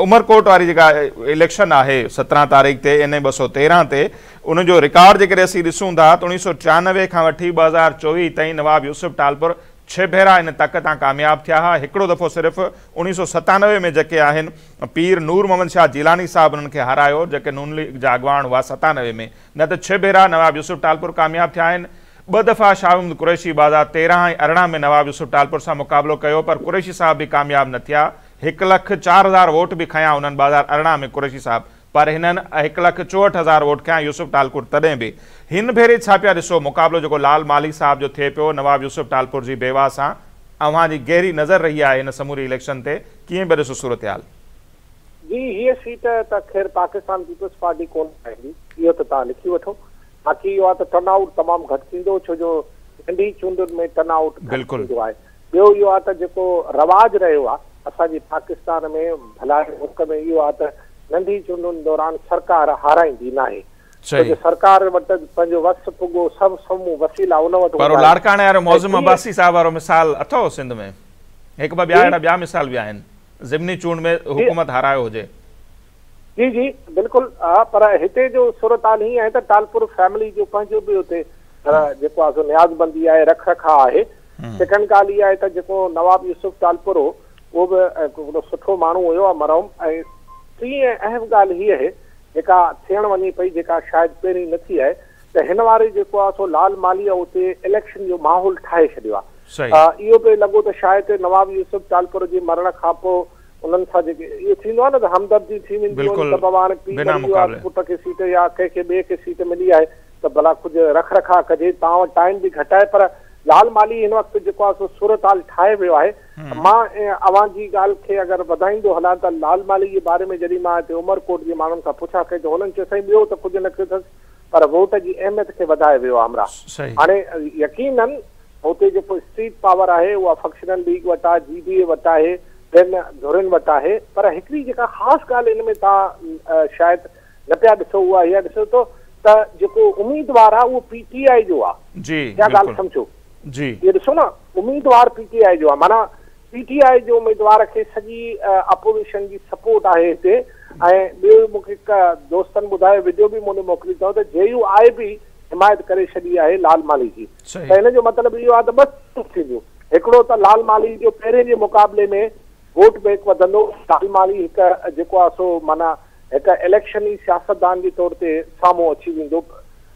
عمرڪوٽ واري جيڪا اليڪشن آهي 17 تاريخ تي اين اي 213 تي ان جو رڪارڊ جيڪڏهن اسين ڏسون ٿا ته 1993 کان وٺي 2024 تائين نواب يوسف ٽالپر 6 ڀيرا ان تڪ تان ڪامياب ٿيا هئا. هڪڙو دفعو صرف 1997 ۾ جيڪي آهن پير نور محمد شاهه جيلاني صاحب انهن کي هارايو جيڪي نون ليگ جا اڳواڻ هئا 97 ۾، نه ته 6 ڀيرا نواب يوسف ٽالپر ڪامياب ٿيا آهن. 2 دفعا شاهه محمد قريشي 2013 ۽ 18 ۾ نواب يوسف ٽالپر سان مقابلو ڪيو پر قريشي صاحب به ڪامياب نه ٿيا. 1,04,000 ووٽ به کنيا انهن 2018 ۾ قريشي صاحب پر هنن 1,64,000 ووٽ کنيا يوسف ٽالپر تڏهن به. هن ڀيري ڇا پيا ڏسو مقابلو جيڪو لال مالهي صاحب جو ٿئي پيو نواب يوسف ٽالپر جي بيواهه سان، اوهان جي گهري نظر رهي آهي هن سموري اليڪشن تي، ڪيئن پيا ڏسو صورتحال؟ جي هيء سيٽ ته خير پاڪستان پيپلز پارٽي ڪونه پائيندي، اهو ته توهان لکي وٺو. باقي اهو آهي ته ٽرن آئوٽ تمام گهٽ ٿيندو ڇو جو ننڍي چونڊن ۾ ٽرن آئوٽ گهٽ ٿيندو آهي. ٻيو اهو آهي ته جيڪو رواج رهيو آهي اسان جي پاڪستان ۾ ڀلاري ملڪ ۾ اهو آهي ته ننڍي چونڊن دوران سرڪار هارائيندي ناهي ڇو جو سرڪار وٽ پنهنجو وس پڳو سڀ سمون وسيلا ان وٽ پر هوندا آهن. لاڙڪاڻي وارو ۽ معظم ٽين عباسي صاحب وارو مثال اٿو سنڌ ۾؟ هڪ ٻه ٻيا جي اهڙا ٻيا مثال به آهن ضمني چونڊ ۾ جي حڪومت هارايو هجي. جي جي بلڪل ها پر هتي جو صورتحال هيئن آهي ته ٽالپر فيملي جو پنهنجو به اتي جيڪو آهي سو نيازبندي آهي رک رکاء آهي. سيڪنڊ ڳالهه اها آهي ته جيڪو نواب يوسف ٽالپر هو اهو به هڪڙو سٺو ماڻهو هيو مرحوم. ۽ ٽين ۽ اهم ڳالهه هيء آهي جيڪا ٿيڻ وڃي پئي جيڪا شايد پهرين نه ٿي آهي ته هن واري جيڪو آهي سو لال مالهيء اتي اليڪشن جو ماحول ٺاهي ڇڏيو آهي. اهو پئي لڳو ته شايد نواب يوسف ٽالپر جي مرڻ کان پوء انهن سان جيڪي اهو ٿيندو آهي نه ته همدردي ٿي وينديون آهن ته بابا هاڻي پيء بنا مري ويو آهي مقابلي. پٽ کي سيٽ يا ڪنهن کي ٻئي کي سيٽ ملي آهي ته ڀلا ڪجهه رک رکاء ڪجي. توهان وٽ ٽائيم به گهٽ آهي پر لال مالهي هن وقت جيڪو آهي سو صورتحال ٺاهي ويو آهي. مان اوهان جي ڳالهه کي اگر وڌائيندو هلان ته لال مالهي جي باري ۾ جڏهن مان هتي عمرڪوٽ جي ماڻهن کان پڇا ڪئي ته هنن چيو سائين ٻيو ته ڪجهه نه ڪيو اٿس پر ووٽ جي اهميت کي وڌائي ويو آهي همراهه. هاڻي يقينن هتي جيڪو اسٽريٽ پاور آهي اها فنڪشنل ليگ وٽ آهي، جي ڊي اي وٽ آهي، ٻين ڌرين وٽ آهي پر هڪڙي جيڪا خاص ڳالهه ان ۾ توهان شايد نه پيا ڏسو اها اها ڏسو ٿو ته جيڪو اميدوار آهي اهو پي ٽي آء جو آهي. اها ڳالهه سمجهو. اهو ڏسو نه اميدوار پي ٽي آء جو آهي معنيٰ پي ٽي آء جي اميدوار کي سڄي اپوزيشن جي سپورٽ آهي هتي. ۽ ٻيو مون کي هڪ دوستن ٻڌايو وڊيو به مون ڏي موڪلي اٿئون ته جي يو آء به حمايت ڪري ڇڏي آهي لال مالهي جي ته ان جو مطلب اهو آهي ته ٻه چيزون ٿينديون هڪڙو ته لال مالهي جو پهرين جي مقابلي ۾ ووٽ بينڪ وڌندو، لال مالهي هڪ جيڪو آهي سو معنيٰ هڪ اليڪشني سياستدان جي طور تي سامهون اچي ويندو.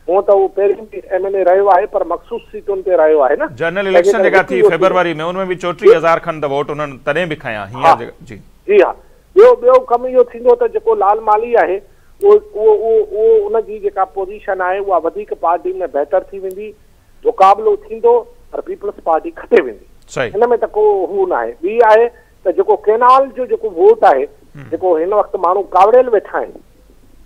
هونء ته هو پهرين به ايم اين اي رهيو آهي پر مخصوص سيٽن تي رهيو آهي نه. جنرل تنهن جي اليڪشن ڪري جيڪا هڪ ٿي اهو ٿيندو. فيبروري ۾ ان ۾ به 34,000 کن ته ووٽ انهن تڏهن به کنيا ها هينئر جيڪا جي. جي ها ٻيو ڪم اهو ٿيندو ته جيڪو لال مالهي آهي اهو اهو اهو اهو ان جي جيڪا پوزيشن آهي اها وڌيڪ پارٽي ۾ بهتر ٿي ويندي. مقابلو ٿيندو پر پيپلز پارٽي کٽي ويندي ان ۾ ته ڪو هو ناهي. ٻي آهي ته جيڪو ڪينال جو جيڪو ووٽ آهي جيڪو هن وقت ماڻهو ڪاوڙيل ويٺا آهن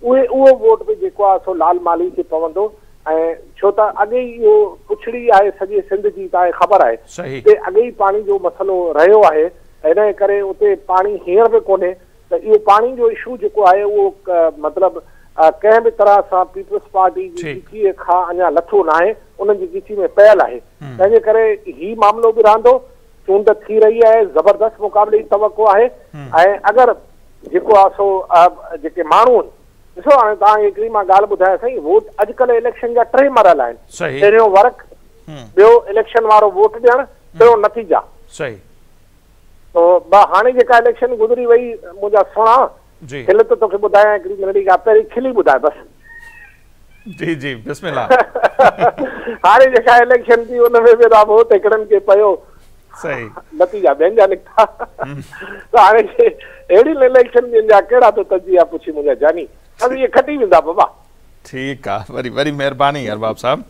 اهي اهو ووٽ به جيڪو آهي سو لال مالهي کي پوندو ۽ ڇو ته اڳي ئي اهو پڇڙي آهي سڄي سنڌ جي توهان کي خبر آهي اتي اڳي ئي پاڻي جو مسئلو رهيو آهي ان جي ڪري اتي پاڻي هينئر به ڪونهي ته اهو پاڻي جو اشو جيڪو آهي اهو مطلب ڪنهن به طرح سان پيپلز پارٽي جي ڳچيء کان اڃا لٿو ناهي انهن جي ڳچي ۾ پيل آهي تنهن جي ڪري هي معاملو به رهندو. چونڊ ٿي رهي آهي، زبردست مقابلي جي توقع آهي ۽ اگر جيڪو آهي سو جيڪي ماڻهو آهن ڏسو هاڻي توهان کي هڪڙي مان ڳالهه ٻڌايان سائين ووٽ اڄڪلهه اليڪشن جا ٽي مرحلا آهن پهريون ورڪ ٻيو اليڪشن وارو ووٽ ڏيڻ ٽيون نتيجا. تو ٻه هاڻي جيڪا اليڪشن گذري وئي منهنجا سهڻا کل ته توکي ٻڌايان هڪڙي ننڍڙي ڳالهه پهرين کلي ٻڌاء بس. جي جي بسم الله. هاڻي جيڪا اليڪشن ٿي ان ۾ به را ووٽ هڪڙن کي پيو صحيح نتيجا ٻين جا نڪتا ته هاڻي اهڙين اليڪشن جن جا ڪهڙا ٿو تجزيا پڇي منهنجا جاني بس اهي کٽي ويندا بابا. ٺيڪ آ وري وري مهرباني ارباب صاحب.